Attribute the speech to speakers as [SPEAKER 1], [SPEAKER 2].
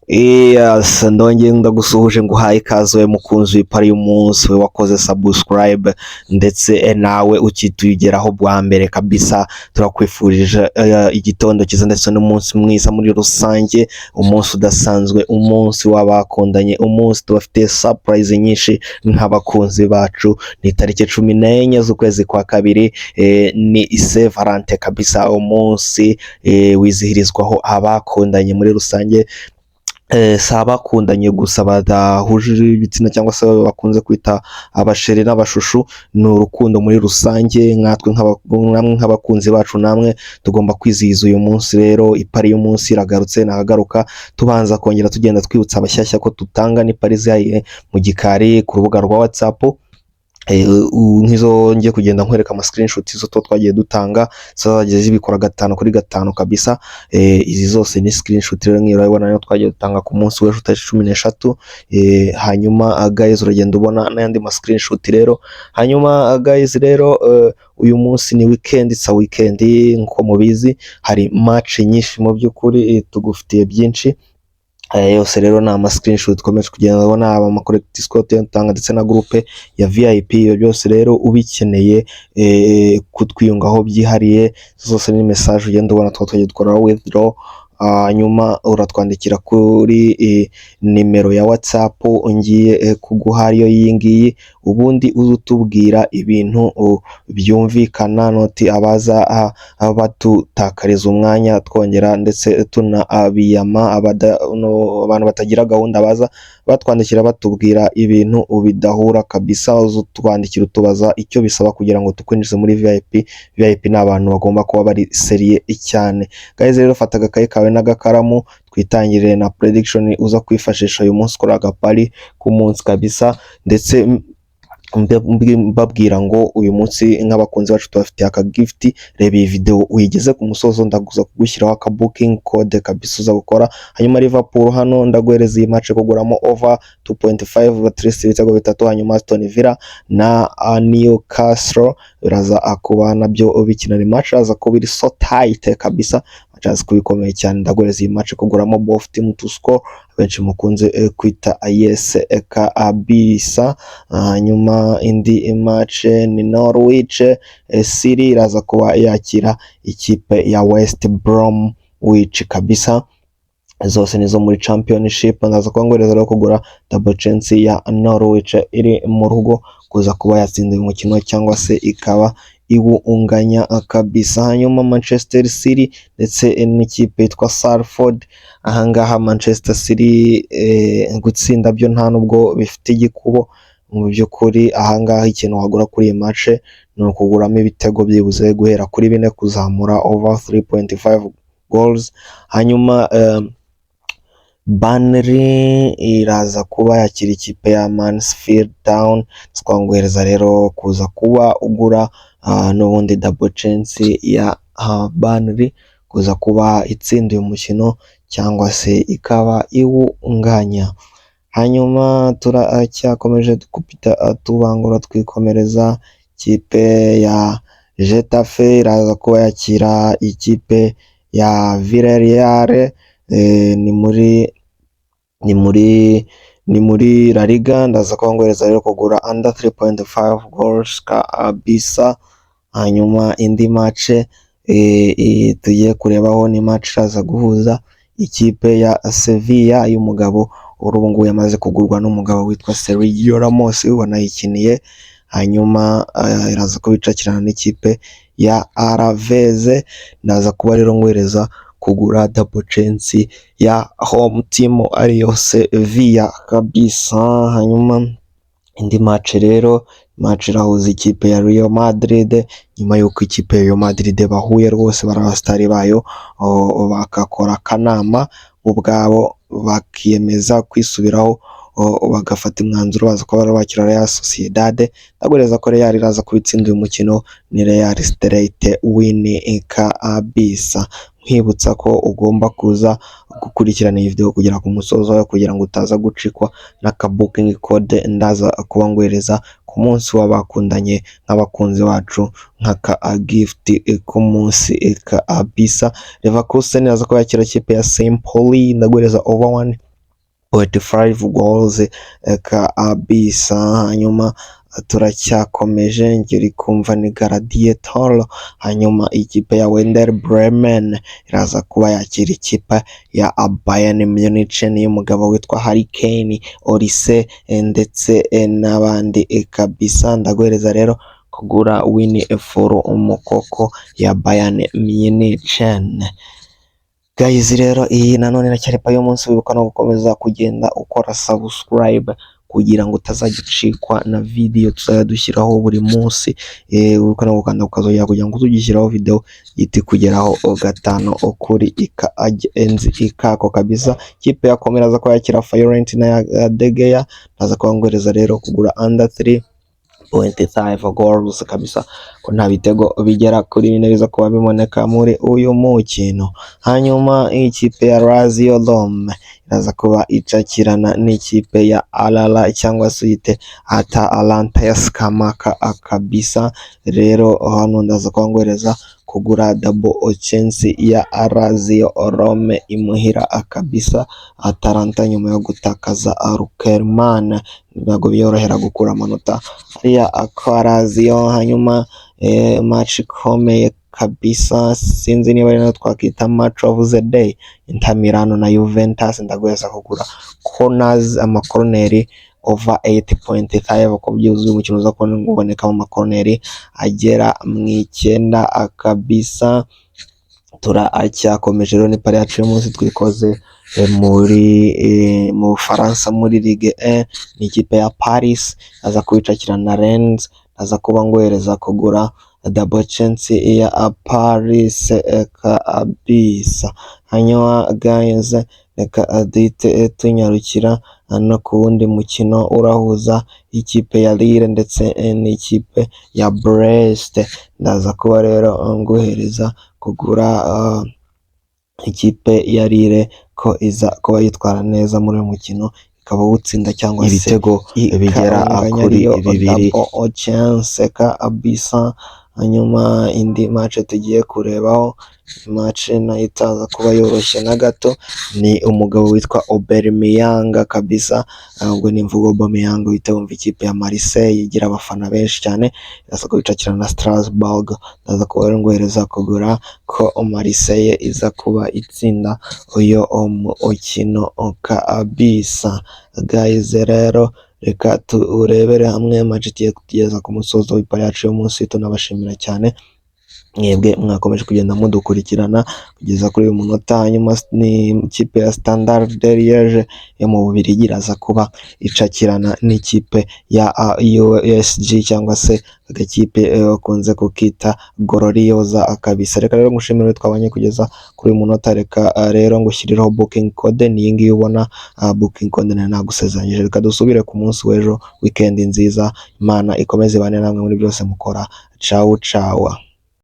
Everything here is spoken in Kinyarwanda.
[SPEAKER 1] Yes, ndongeye ndagusuhuje, nguhaye ikaze we mukunzi w'ipari y'umunsi, we wakoze subscribe ndetse nawe ukitugeraho bwa mbere kabisa. Turakwifurije igitondo cyiza ndetse n'umunsi mwiza muri rusange, umunsi udasanzwe, umunsi w'abakundanye, umunsi tubafitiye surprise nyinshi nk'abakunzi bacu. Ni tariki 14 z'ukwezi kwa kabiri, ni Saint Valentin kabisa, umunsi wizihirizwaho abakundanye muri rusange. Si abakundanye gusa badahuje ibitsina cyangwa se bakunze kwita abachéri n'abachouchou, ni urukundo muri rusange. Nkatwe namwe nk'abakunzi bacu, namwe tugomba kwizihiza uyu munsi. Rero ipari y'umunsi iragarutse, nahagaruka tubanza kongera tugenda twibutsa abashyashya ko tutanga n'ipari zihariye mu gikari ku rubuga rwa WhatsApp. Nk'izo ngiye kugenda nkwereka ama screenshot, izo tuba twagiye dutanga zagiye zibikora gatanu kuri gatanu kabisa. Izi zose ni screenshot rero, nk'iyo urabibona niyo twagiye dutanga ku munsi w'ejo tariki 13. Hanyuma guys, uragenda ubona n'ayandi ma screenshot rero. Hanyuma guys rero, uyu munsi ni weekend, it's a weekend nk'uko mubizi, hari match nyinshi mu by'ukuri, tugufitiye byinshi. Aya yose rero ni ama screenshot dukomeje kugenda ubona, aba correct score dutanga ndetse na groupe ya VIP. Ibyo byose rero ubikeneye kutwiyungaho byihariye, zose ni message ugenda ubona tuba twagiye dukora withdraw. Hanyuma uratwandikira kuri nimero ya WhatsApp ngiye kuguha, ariyo iyi ngiyi, ubundi uze utubwira ibintu byumvikana, not abaza batutakariza umwanya twongera ndetse tunabiyama abantu batagira gahunda, baza batwandikira batubwira ibintu bidahura kabisa. Uze utwandikira utubaza icyo bisaba kugira ngo tukwinjize muri VIP. VIP ni abantu bagomba kuba bari sérieux cyane. Guys rero, fata agakayi kawe n'agakaramu, twitangirire na prediction uza kwifashisha uyu munsi ukora agapari k'umunsi kabisa. Ndetse mbabwira ngo uyu munsi nk'abakunzi bacu tubafitiye aka gift. Reba iyi video uyigeze ku musozo, ndaguza kugushyiraho aka booking code kabisa uza gukora. Hanyuma Liverpool hano ndaguhereza iyi match kuguramo over 2.5, at least ibitego 3. Hanyuma Aston Villa na Newcastle biraza kuba nabyo bikina, ni match iraza kuba iri so tight kabisa, match iraza kuba ikomeye cyane. Ndaguhereza iyi match kuguramo both team to score, benshi mukunze kwita yes kabisa. Hanyuma indi match ni Norwich City, iraza kuba yakira ikipe ya West Bromwich kabisa. Zose nizo muri Championship. Ndaza kuba nguhereza rero kugura double chance ya Norwich iri mu rugo kuza kuba yatsinda uyu mukino cyangwa se ikaba iwunganya kabisa. Hanyuma Manchester City ndetse n'ikipe yitwa Salford, ahangaha Manchester City gutsinda byo nta nubwo bifite igikubo mu by'ukuri. Ahangaha ikintu wagura kuri iyi match ni ukuguramo ibitego byibuze guhera kuri 4 kuzamura, over 3.5 goals. Hanyuma Burnley iraza kuba yakira ikipe ya Mansfield Town. Twanguhereza rero kuza kuba ugura n'ubundi double chance ya Burnley kuza kuba itsinda uyu mukino cyangwa se ikaba iwunganya. Hanyuma turacyakomeje dukupita tubangura, twikomereza ikipe ya Getafe iraza kuba yakira ikipe ya Villarreal, ni muri La Liga. Ndaza kuba nguhereza rero kugura under 3.5 goals kabisa. Hanyuma indi match tugiye kurebaho ni match iraza guhuza ikipe ya Sevilla y'umugabo uri ubu ngubu yamaze kugurwa n'umugabo witwa Sergio Ramos wanayikiniye. Hanyuma iraza kuba icakirana n'ikipe ya Alaves. Ndaza kuba rero nguhereza kugura double chance ya home team, ariyo Sevilla kabisa. Hanyuma indi match rero, match irahuza ikipe ya Real Madrid, nyuma y'uko ikipe ya Real Madrid bahuye rwose bari abasitari bayo bagakora akanama ubwabo bakiyemeza kwisubiraho, bagafata umwanzuro, baza kuba bakira Real Sociedad. Ndaguhereza ko Real iraza kuba itsinda uyu mukino, ni Real straight win kabisa. Nkwibutsa ko ugomba kuza gukurikirana iyi video kugera ku musozo wayo kugira ngo utaza gucikwa n'aka booking code ndaza kuba nguhereza ku munsi w'abakundanye nk'abakunzi bacu, nk'aka gift k'umunsi kabisa. Leverkusen iraza kuba yakira ikipe ya St Pauli, ndaguhereza over 1. 3.5 goals kabisa. Hanyuma turacyakomeje, njye uri kumva ni Gladiator. Hanyuma ikipe ya Werder Bremen iraza kuba yakira ikipe ya Bayern Munich y'umugabo witwa Harry Kane, Olise ndetse n'abandi kabisa. Ndaguhereza rero kugura win full umukoko ya Bayern Munich. Guys, rero iyi nanone iracyari pa y'umunsi. Wibuka no gukomeza kugenda ukora subscribe kugira ngo utazajya ucikwa na video tuzajya dushyiraho buri munsi. Wibuka no gukanda ukazongera kugira ngo ugishyiraho video ihite ikugeraho gatanu kuri ikagenzi ikako kabisa. Ikipe ya Como iraza kuba yakira Fiorentina ya De Gea. Ndaza kuba rero kugura under 3.5 goals kabisa, ko nta bitego bigera kuri 4 biza kuba biboneka muri uyu mukino. Hanyuma ikipe ya Lazio Rome iraza kuba icakirana n'ikipe ya Alala cyangwa se uyite Atalanta ya Scamacca kabisa. Rero hano ndaza kuba nguhereza kugura double chance ya Lazio Rome imuhira kabisa. Atalanta nyuma yo gutakaza Lookman ntabwo biyorohera gukura amanota hariya kwa Lazio. Hanyuma match ikomeye kabisa, sinzi niba ari nayo twakita match of the day, Inter Milano na Juventus. Ndaguheza kugura corners, amakoroneri over 8.5, ko byuzuye umukino uza kubonekamo amakoroneri agera mu 9 kabisa. Turacyakomeje rero, ni pari yacu y'umunsi twikoze muri mu Bufaransa muri Ligue 1, ni ikipe ya Paris aza kubicakira na Rennes. Aza kuba nguhereza kugura double chance ya Paris kabisa. Hanyuma guys, reka duhite tunyarukira no ku wundi mukino urahuza ikipe ya Lille ndetse n'ikipe ya Brest. Ndaza kuba rero nguhereza kugura ikipe ya Lille ko iza kuba yitwara neza muri uyu mukino, ikaba wutsinda cyangwa se
[SPEAKER 2] ibitego bigera
[SPEAKER 1] ikawunganya,
[SPEAKER 2] kuri
[SPEAKER 1] ariyo
[SPEAKER 2] 2.
[SPEAKER 1] Double chance kabisa. Hanyuma indi match tugiye kurebaho, match nayo itaza kuba yoroshye na gato, ni umugabo witwa Aubameyang kabisa. Ubwo nimvuga Aubameyang uhita wumva ikipe ya Marseille igira abafana benshi cyane, iraza kubicakira na Strasbourg. Ndaza kuba rero nguhereza kugura ko Marseille iza kuba itsinda uyu mukino kabisa. Guys, rero reka turebere hamwe match igiye kutugeza ku musozo w'ipari yacu y'umunsi. Tunabashimira cyane mwebwe mwakomeje kugenda mudukurikirana kugeza kuri uyu munota. Hanyuma ni ikipe ya Standard de Liège yo mu Bubiligi iraza kuba icakirana n'ikipe ya USG cyangwa se agakipe bakunze kukita Gloriosa kabisa. Reka rero ngushimire twabanye kugeza kuri uyu munota. Reka rero ngushyirireho booking code, ni iyi ngiyi ubona, booking code nari nagusezeranyije. Reka dusubire ku munsi w'ejo. Weekend nziza, Imana ikomeze ibane namwe muri byose mukora. Ciao ciao.